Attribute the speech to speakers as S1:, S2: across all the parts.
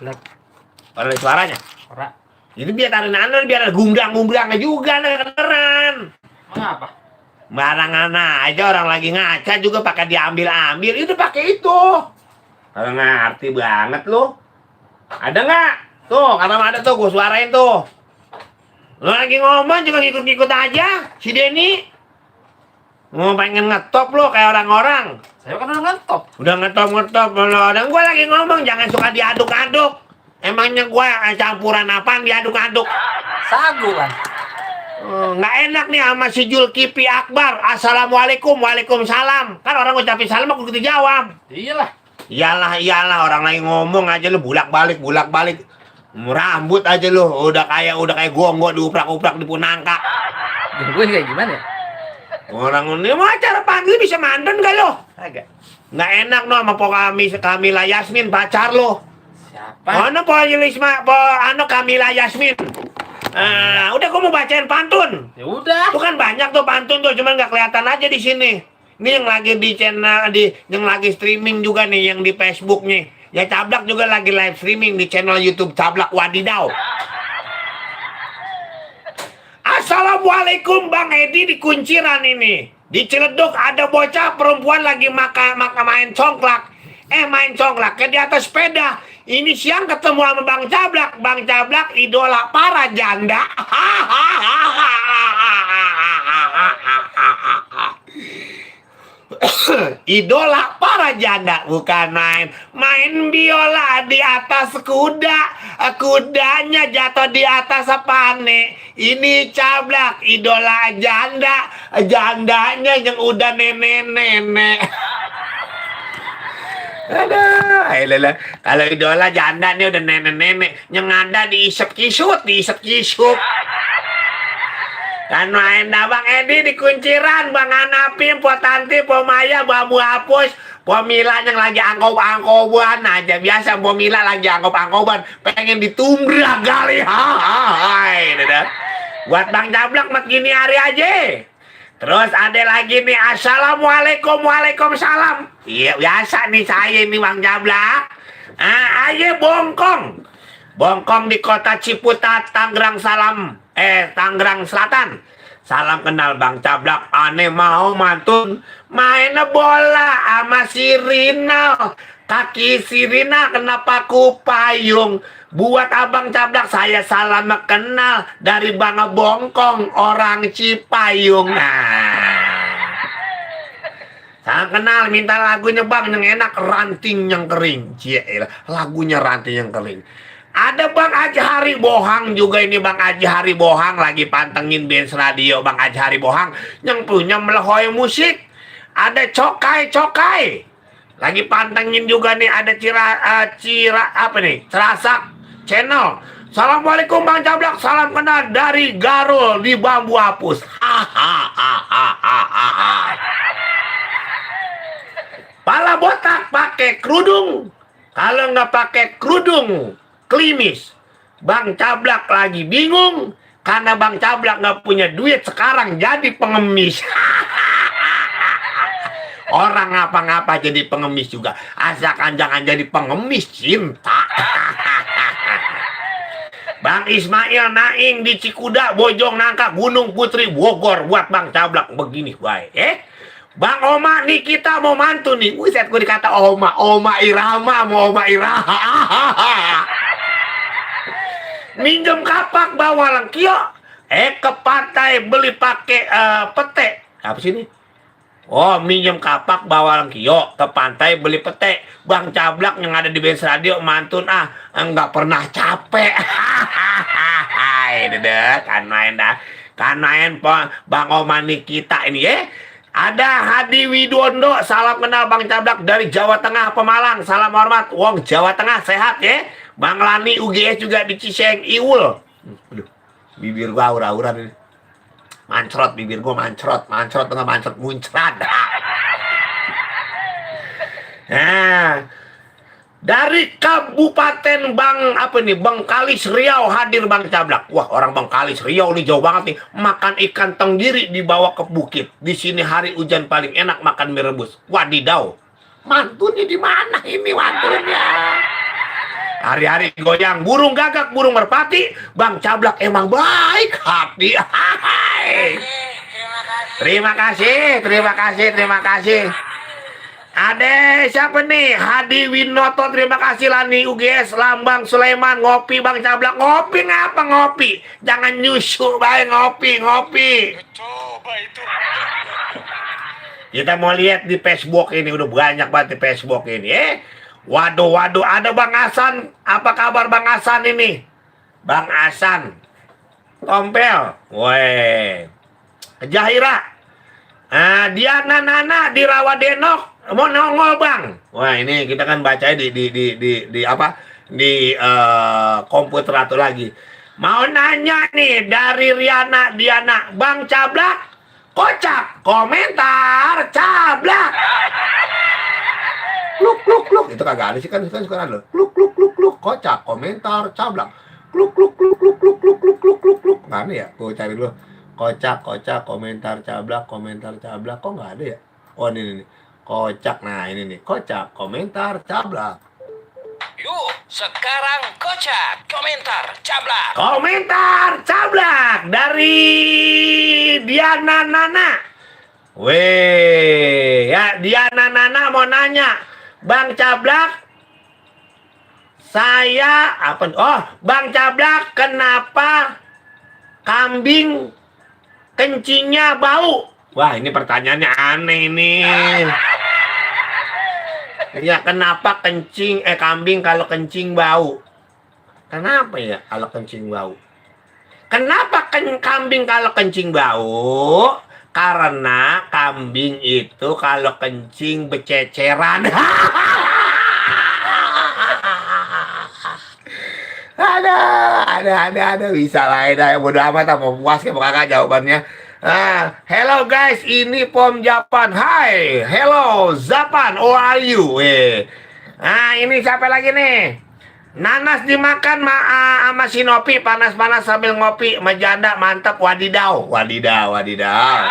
S1: Lek.
S2: Ada suaranya?
S1: Ora.
S2: Jadi biar ada biar ada gumbrang-gumbrangnya juga kedengeran.
S1: Mengapa?
S2: Barangan aja orang lagi ngaca juga pakai diambil-ambil. Itu pakai itu. Kalau ngerti banget lu. Ada nggak? Tuh, kalau ada tuh gue suarain tuh. Lu lagi ngomong juga ngikut-ngikut aja si Denny. Mau pengen ngetop lo kayak orang-orang.
S1: Saya kan udah ngetop.
S2: Udah ngetop lo. Dan gue lagi ngomong jangan suka diaduk-aduk. Emangnya gue campuran apaan diaduk-aduk?
S1: Sagu kan.
S2: Nggak enak nih sama si Julkipi Akbar. Assalamualaikum, waalaikumsalam. Kan orang ngucapin salam aku gitu jawab. Iyalah orang lagi ngomong aja lu bulak-balik. Rambut aja lu udah kayak gonggok diuprak-uprak di punangka.
S1: Gue kayak gimana ya?
S2: Orang ini mau acara panggil bisa mantan gak lo?
S1: Agak.
S2: Nggak enak no sama Kamila Yasmin pacar lo.
S1: Siapa?
S2: Kamila Yasmin. Udah gue mau bacain pantun.
S1: Ya udah.
S2: Itu kan banyak tuh pantun tuh, cuman nggak kelihatan aja di sini. Ini yang lagi di channel yang lagi streaming juga nih yang di Facebook nih. Ya Cablak juga lagi live streaming di channel YouTube Cablak Wadidaw. Assalamualaikum Bang Edi di Kunciran ini. Di Ciledug ada bocah perempuan lagi main congklak. Main congklak di atas sepeda. Ini siang ketemu sama Bang Cablak. Bang Cablak idola para janda. Idola para janda, bukan main biola di atas kuda. Kudanya jatuh di atas apane. Ini Cablak idola janda. Jandanya yang udah nenek-nenek. Aduh, kalau idola janda nih udah nenek-nenek, yang ada diisep kisut. Kan main dah Bang Edi di Kunciran, Bang Anapi, Po Tanti, Po Maya, Bambu Hapus, Po Mila yang lagi angkop-angkoban aja. Biasa Po Mila lagi angkop-angkoban, pengen ditumbrak kali. Hai, dadah. Buat Bang Cablak mat gini hari aja. Terus ada lagi nih, Assalamualaikum, waalaikumsalam. Iya biasa nih saya nih Bang Cablak. Ayo bongkong di kota Ciputat, Tangerang Tangerang Selatan. Salam kenal Bang Cablak, aneh mau mantun main bola sama si Rina. Kaki si Rina kenapa ku payung. Buat Abang Cablak saya salam kenal dari Bang Bongkong orang Cipayung. Salam kenal, minta lagunya Bang yang enak, Ranting yang Kering. Lagunya Ranting yang Kering. Ada Bang Haji Hari Bohang juga ini, Bang Haji Hari Bohang lagi pantengin Benz Radio. Bang Haji Hari Bohang yang punya Melehoy Musik. Ada Cokai lagi pantengin juga nih. Ada Cerasak Channel. Assalamualaikum Bang Cablak, salam kenal dari Garul di Bambu Hapus. Pala botak pakai kerudung, kalau nggak pakai kerudung klimis. Bang Cablak lagi bingung karena Bang Cablak nggak punya duit sekarang jadi pengemis. Orang ngapa-ngapa jadi pengemis juga, asalkan jangan jadi pengemis cinta. Bang Ismail Naing di Cikuda, Bojong Nangka, Gunung Putri, Bogor. Buat Bang Cablak begini baik. Bang Oma nih kita mau mantu nih. Buset gue dikata Oma Irama mau Oma Irama. Minjem kapak bawa lengkio, ke pantai beli pakai pete. Apa sih ini? Oh, minjem kapak bawa lengkio, ke pantai beli pete. Bang Cablak yang ada di Benz Radio mantun enggak pernah capek. Hai, dedek, kan main Bang Omani kita ini Ada Hadi Widondo, salam kenal Bang Cablak dari Jawa Tengah, Pemalang. Salam hormat, wong Jawa Tengah sehat Bang Lani UGS juga di Ciseng Iwul. Aduh, bibir gua aura-auran ini. Mancrot bibir gua, mancrot tengah mancrot muncrat. Dari Kabupaten Bengkalis Riau hadir Bang Cablak. Wah, orang Bengkalis Riau nih jauh banget nih. Makan ikan tenggiri dibawa ke bukit. Di sini hari hujan paling enak makan mie rebus. Wadidaw. Mantunnya di mana ini mantunnya? Hari-hari goyang burung gagak, burung merpati, Bang Cablak emang baik hati. Hai. Terima kasih, terima kasih, terima kasih. Ade, siapa nih? Hadi Winoto, terima kasih. Lani UGS, Lambang Sulaiman, ngopi Bang Cablak. Ngopi ngapa ngopi? Jangan nyusu, baik ngopi, ngopi.
S3: Coba itu.
S2: Kita mau lihat di Facebook ini, udah banyak banget di Facebook ini. Waduh, waduh, ada Bang Hasan. Apa kabar Bang Hasan ini? Bang Hasan. Tompel. Weh. Jahira. Diana Nana di Rawadenok. Mau nongol Bang. Wah, ini kita kan baca di apa? Di komputer atau lagi. Mau nanya nih dari Riana Diana, Bang Cablak kocak, komentar Cablak. Kluk kluk kluk. Itu kagak ada sih kan sekarang lo. Kluk kluk kluk kluk, kocak, komentar Cablak. Kluk kluk kluk kluk kluk kluk kluk kluk kluk kluk. Mana ya? Gue cari dulu. Kocak, kocak, komentar Cablak, komentar Cablak. Kok nggak ada ya? Oh, ini. Kocak. Nah, ini nih. Kocak, komentar Cablak.
S3: Yuk, sekarang kocak, komentar Cablak.
S2: Komentar Cablak dari Diana Nana. Weh, ya Diana Nana mau nanya, Bang Cablak, saya apa? Oh, Bang Cablak, kenapa kambing kencingnya bau? Wah, ini pertanyaannya aneh nih. Ya, kenapa kambing kalau kencing bau? Kenapa ya kalau kencing bau? Kenapa kambing kalau kencing bau? Karena kambing itu kalau kencing bececeran. Ada bisa lah, ada bodo amat, mau puas ke kakak jawabannya. Hello guys, ini Pom Japan. Hai, hello Japan, how are you? Ini siapa lagi nih? Nanas dimakan sama Sinopi, panas-panas sambil ngopi, majanda mantap, wadidaw, wadidaw, wadidaw.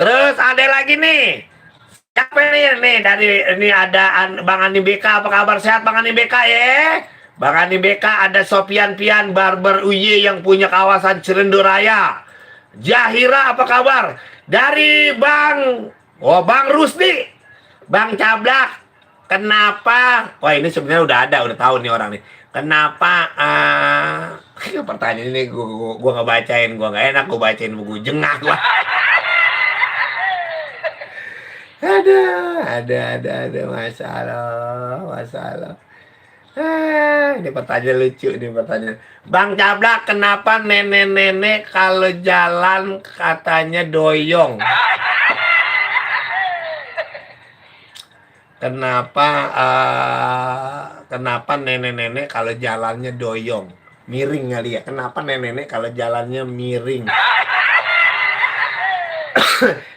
S2: Terus ada lagi nih. Siapa nih dari ini ada Bang Ani BK, apa kabar, sehat Bang Ani BK ya? Bang Ani BK, ada Sofian Pian Barber UY yang punya kawasan Cirendu Raya. Jahira, apa kabar? Dari Bang Rusdi. Bang Cablak, kenapa? Wah, ini sebenarnya udah tahu nih orang nih. Kenapa pertanyaan ini gua nggak bacain, gua nggak enak, gua bacain buku jengah gua. Ada masalah. Ini pertanyaan lucu, ini pertanyaan. Bang Cablak, kenapa nenek-nenek kalau jalan katanya doyong? Kenapa nenek-nenek kalau jalannya doyong? Miring kali ya? Kenapa nenek-nenek kalau jalannya miring?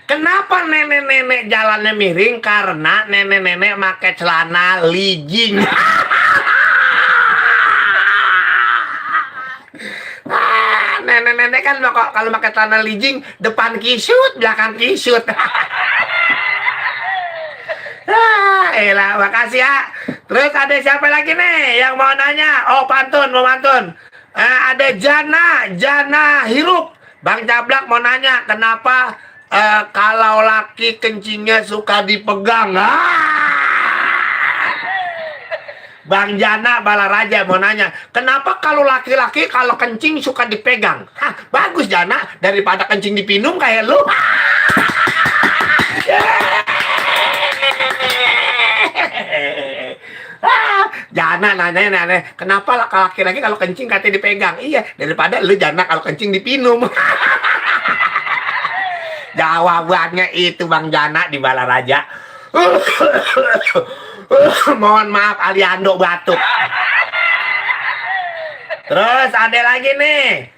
S2: Kenapa nenek-nenek jalannya miring? Karena nenek-nenek pakai celana legging. Nenek-nenek kan kalau pakai celana legging, depan kisut, belakang kisut. Makasih ya. Terus ada siapa lagi nih yang mau nanya? Oh, mau pantun. Ada Jana Hirup. Bang Cablak mau nanya, kenapa kalau laki kencingnya suka dipegang? Bang Jana Balaraja mau nanya, kenapa kalau laki-laki kalau kencing suka dipegang? Bagus Jana, daripada kencing dipinum kayak lu. Jana nanya, kenapa laki-laki kalau kencing katanya dipegang? Iya, daripada lu Jana kalau kencing dipinum. Jawabannya itu Bang Jana di Balaraja. Mohon maaf, Aliando batuk. Terus ada lagi nih.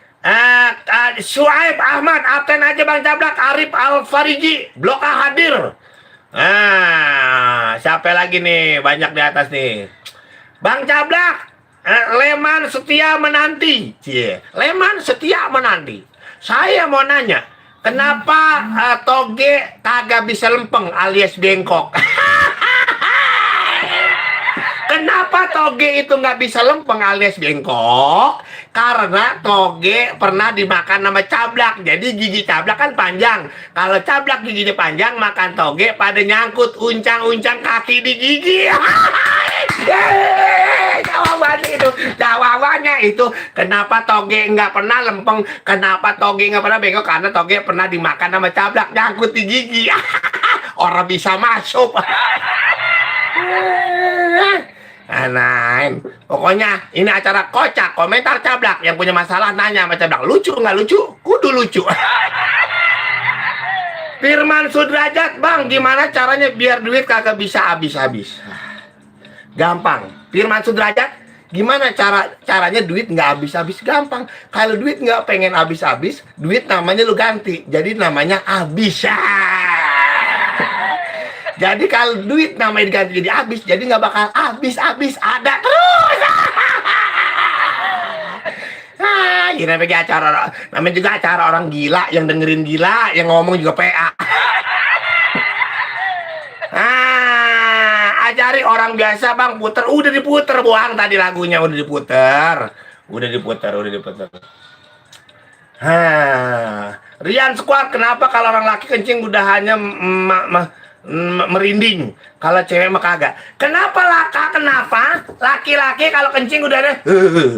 S2: Suaib Ahmad, absen aja Bang Cablak. Arif Al-Fariji, Blok A hadir. Siapa lagi nih? Banyak di atas nih. Bang Cablak, Leman setia menanti. Leman setia menanti. Saya mau nanya, kenapa toge kagak bisa lempeng alias bengkok? Kenapa Kenapa toge itu nggak bisa lempeng alias bengkok? Karena toge pernah dimakan sama cablak. Jadi gigi cablak kan panjang. Kalau cablak giginya panjang, makan toge pada nyangkut uncang-uncang kaki di gigi. Jawabannya itu, jawabannya itu kenapa toge nggak pernah lempeng, kenapa toge nggak pernah bengkok, karena toge pernah dimakan sama cablak nyangkut di gigi. Orang bisa masuk. Nah, pokoknya ini acara kocak, komentar cablak. Yang punya masalah nanya sama cablak, lucu nggak lucu? Kudu lucu. Firman Sudrajat, Bang, gimana caranya biar duit kagak bisa habis-habis? Gampang. Firman Sudrajat, gimana caranya duit nggak habis-habis? Gampang. Kalau duit nggak pengen habis-habis, duit namanya lu ganti. Jadi namanya habis. Jadi kalau duit namanya diganti jadi habis, jadi nggak bakal habis-habis, ada terus. Ini namanya acara, namanya juga acara orang gila, yang dengerin gila, yang ngomong juga PA. Ajari orang biasa, Bang, puter, udah diputer buang tadi lagunya, udah diputer. Rian Squad, kenapa kalau orang laki kencing udah hanya merinding, kalau cewek mah kagak? Kenapa laki-laki kalau kencing udah ada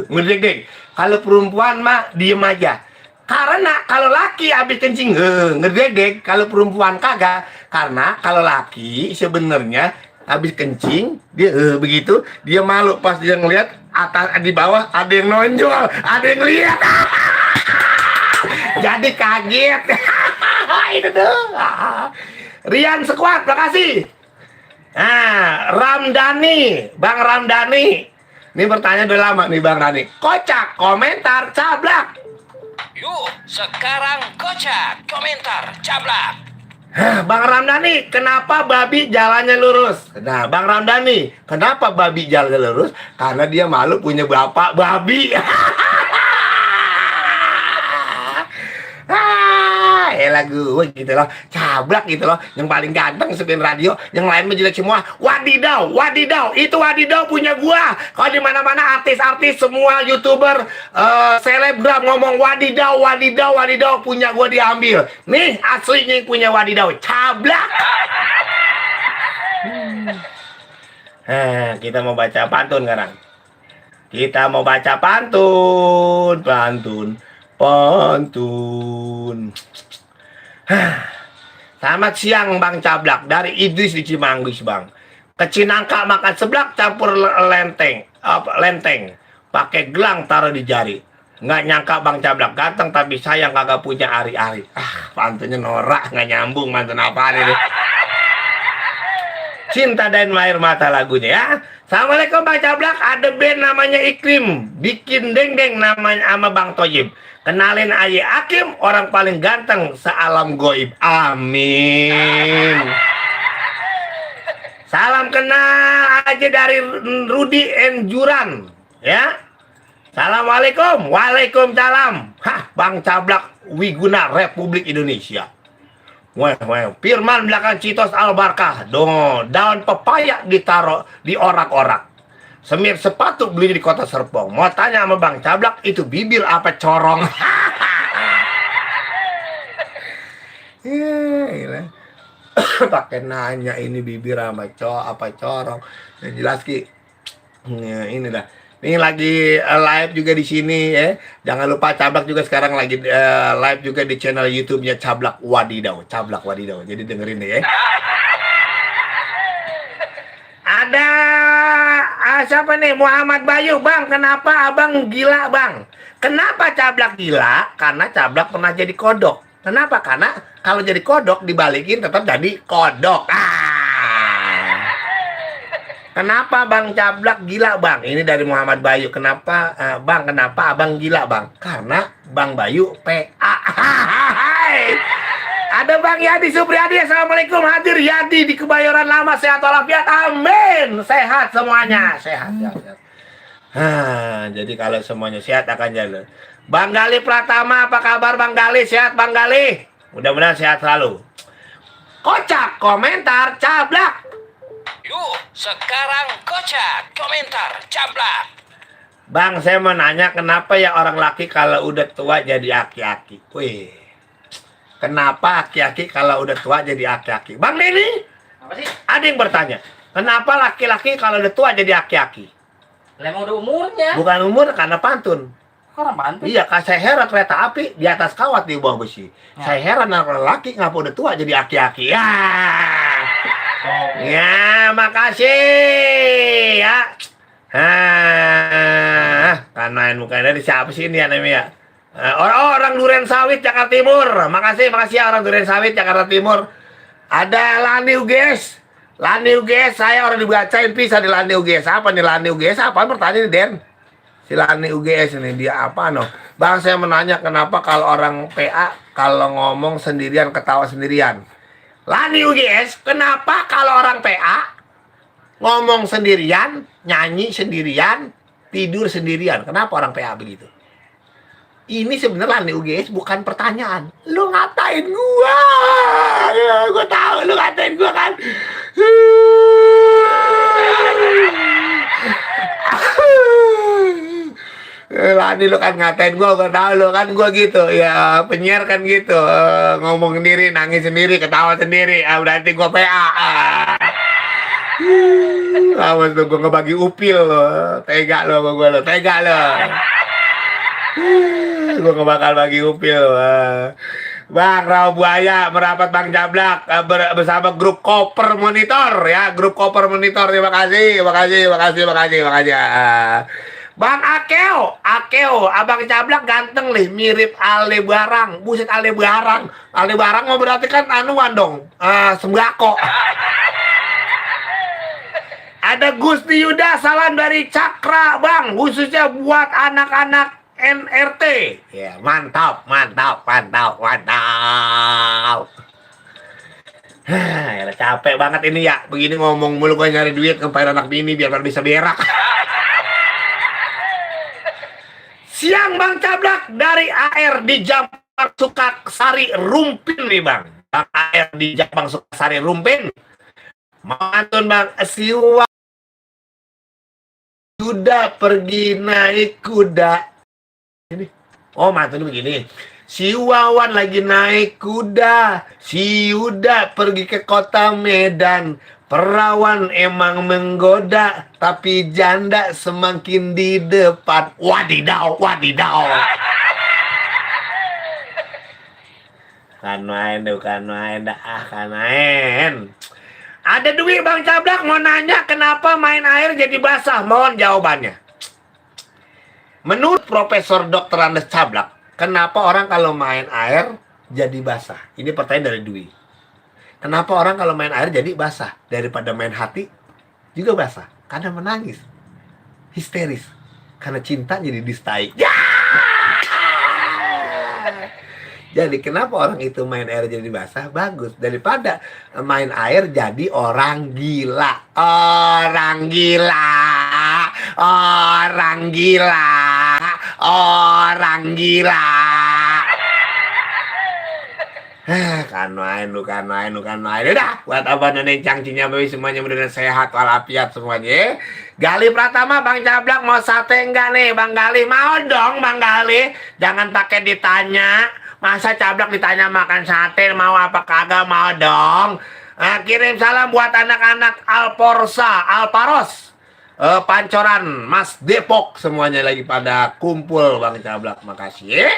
S2: ngedeg-deg, kalau perempuan mah diem aja? Karena kalau laki habis kencing ngedeg-deg, kalau perempuan kagak. Karena kalau laki sebenarnya habis kencing dia begitu, dia malu pas dia ngeliat atas di bawah ada yang nonjol, ada yang lihat. Jadi kaget. Itu tuh. Rian Sekuat, makasih. Ramdhani, Bang Ramdhani. Ini bertanya udah lama nih Bang Rani. Kocak, komentar, cablak.
S3: Yuk, sekarang kocak, komentar, cablak.
S2: Bang Ramdhani, kenapa babi jalannya lurus? Nah, Bang Ramdhani, kenapa babi jalannya lurus? Karena dia malu punya bapak babi. Elah gue gitu loh, cablak gitu loh, yang paling ganteng sekian radio, yang lain menjelek semua. Wadidaw, itu wadidaw punya gua. Kalau di mana-mana artis-artis semua YouTuber, selebgram ngomong wadidaw punya gua diambil. Nih aslinya yang punya wadidaw, cablak. Kita mau baca pantun sekarang. Kita mau baca pantun. Selamat siang Bang Cablak, dari Idris di Cimanggis, Bang. Kecinangka makan seblak campur lenteng, pakai gelang taruh di jari. Nggak nyangka Bang Cablak ganteng tapi sayang kagak punya ari-ari. Pantunnya norak, nggak nyambung, mantun apaan ini. Cinta dan air mata lagunya ya. Assalamualaikum Bang Cablak, ada band namanya Iklim, bikin deng-deng namanya sama Bang Toyib. Kenalin Aye Hakim, orang paling ganteng sealam goib. Amin. Salam kenal aja dari Rudi Enjuran, ya. Assalamualaikum. Waalaikumsalam. Bang Cablak Wiguna Republik Indonesia. Firman belakang Citos Albarkah. Daun pepaya ditaruh di orak-orak. Semir sepatu beli di Kota Serpong. Mau tanya sama Bang Cablak, itu bibir apa corong? Pakai nanya ini bibir apa corong? Yang jelas Ki. Ini dah. Ini lagi live juga di sini ya. Jangan lupa Cablak juga sekarang lagi live juga di channel YouTube-nya Cablak Wadidaw. Jadi dengerin deh ya. Ada siapa nih? Muhammad Bayu, Bang. Kenapa abang gila, Bang? Kenapa Cablak gila? Karena Cablak pernah jadi kodok. Kenapa? Karena kalau jadi kodok dibalikin tetap jadi kodok. Kenapa Bang Cablak gila, Bang? Ini dari Muhammad Bayu. Kenapa Bang? Kenapa abang gila, Bang? Karena Bang Bayu PA. Ada Bang Yadi Supriyadi. Assalamualaikum, hadir Yadi di Kebayoran Lama, sehat walafiat, amin. Sehat semuanya, sehat. Jadi kalau semuanya sehat akan jalan. Bang Gali Pratama, apa kabar Bang Gali? Sehat Bang Gali? Mudah-mudahan sehat selalu. Kocak, komentar, cablak.
S3: Yuk, sekarang kocak. Komentar cablak.
S2: Bang, saya mau nanya kenapa ya orang laki kalau udah tua jadi aki-aki? Wih, kenapa aki-aki kalau udah tua jadi aki-aki? Bang Denny,
S1: Apa sih?
S2: ada yang bertanya, kenapa laki-laki kalau udah tua jadi aki-aki?
S1: Lah emang udah umurnya.
S2: Bukan umur, karena pantun.
S1: Orang bantu.
S2: Iya, saya heran kereta api di atas kawat di bawah besi.
S1: Ya.
S2: Saya heran kalau laki ngapa udah tua jadi aki-aki. Ya.
S1: Oh.
S2: Ya, makasih ya. Karena mukanya dari siapa sih ini ya namanya? Orang Duren Sawit Jakarta Timur. Makasih ya orang Duren Sawit Jakarta Timur. Ada Lani UGS. Lani UGS, saya orang dibacain pisah di Lani UGS. Apa nih Lani UGS? Apa pertanyaan nih, Den? Si Lani UGS ini dia apa no? Bang, saya menanya kenapa kalau orang PA kalau ngomong sendirian ketawa sendirian. Lani UGS, kenapa kalau orang PA ngomong sendirian, nyanyi sendirian, tidur sendirian? Kenapa orang PA begitu? Ini sebenarnya Lani UGS bukan pertanyaan. Lu ngatain gua. Ya, gua tahu lu ngatain gua kan. Lani lu kan ngatain gua tahu lu kan gua gitu. Ya, penyiar kan gitu. Ngomong sendiri, nangis sendiri, ketawa sendiri. Berarti gua PA. Awas lu, gua ngebagi upil lo. Tega lo sama gua lo. Tega lo. Gue gak bakal bagi upil. Bang Rawa Buaya merapat Bang Jablak bersama grup Koper Monitor ya, grup Koper Monitor. Terima kasih. Bang Akeo, Abang Jablak ganteng nih, mirip Aldebaran. Buset, Aldebaran mau berarti kan anuan dong, sembako. Ada Gusti Yuda, salam dari Cakra Bang, khususnya buat anak-anak NRT. Ya, mantap. Ya, capek banget ini ya. Begini ngomong mulu gue nyari duit kepada anak bini biar bisa berak. Siang Bang Cablak dari AR di Jampang Sukasari Rumpin nih Bang. Bang AR di Jampang Sukasari Rumpin. Mantun Bang, siwa sudah pergi naik kuda. Ini. Oh, mantun begini. Si Wawan lagi naik kuda. Si Yuda pergi ke kota Medan. Perawan emang menggoda, tapi janda semakin di depan. Wadidaw. Kan main. Ada duit Bang Cablak mau nanya kenapa main air jadi basah. Mohon jawabannya. Menurut Profesor Dr. Andes Cablak, kenapa orang kalau main air jadi basah? Ini pertanyaan dari Dwi. Kenapa orang kalau main air jadi basah? Daripada main hati juga basah. Karena menangis. Histeris. Karena cinta jadi distai. Ya! Jadi kenapa orang itu main air jadi basah? Bagus. Daripada main air jadi orang gila. Orang gila. Kan main. Udah, buat apa nenek cangcinya bayi semuanya mudah sehat walafiat semuanya. Gali Pratama, Bang Cablak mau sate enggak nih? Bang Gali mau dong, Bang Gali. Jangan pakai ditanya. Masa Cablak ditanya makan sate mau apa kagak? Mau dong. Kirim salam buat anak-anak Alparos. Pancoran, Mas Depok, semuanya lagi pada kumpul Bang Cablak. Makasih.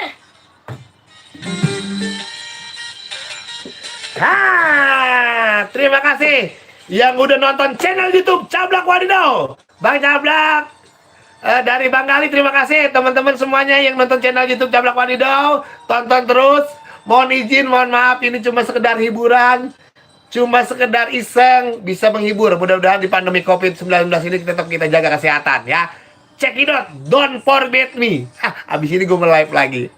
S2: Terima kasih yang udah nonton channel YouTube Cablak Wadidaw. Bang Cablak dari Bang Gali, terima kasih teman-teman semuanya yang nonton channel YouTube Cablak Wadidaw. Tonton terus. Mohon izin, mohon maaf, ini cuma sekedar hiburan. Cuma sekedar iseng, bisa menghibur. Mudah-mudahan di pandemi COVID-19 ini tetap kita jaga kesehatan ya. Check it out, don't forget me. Abis ini gue live lagi.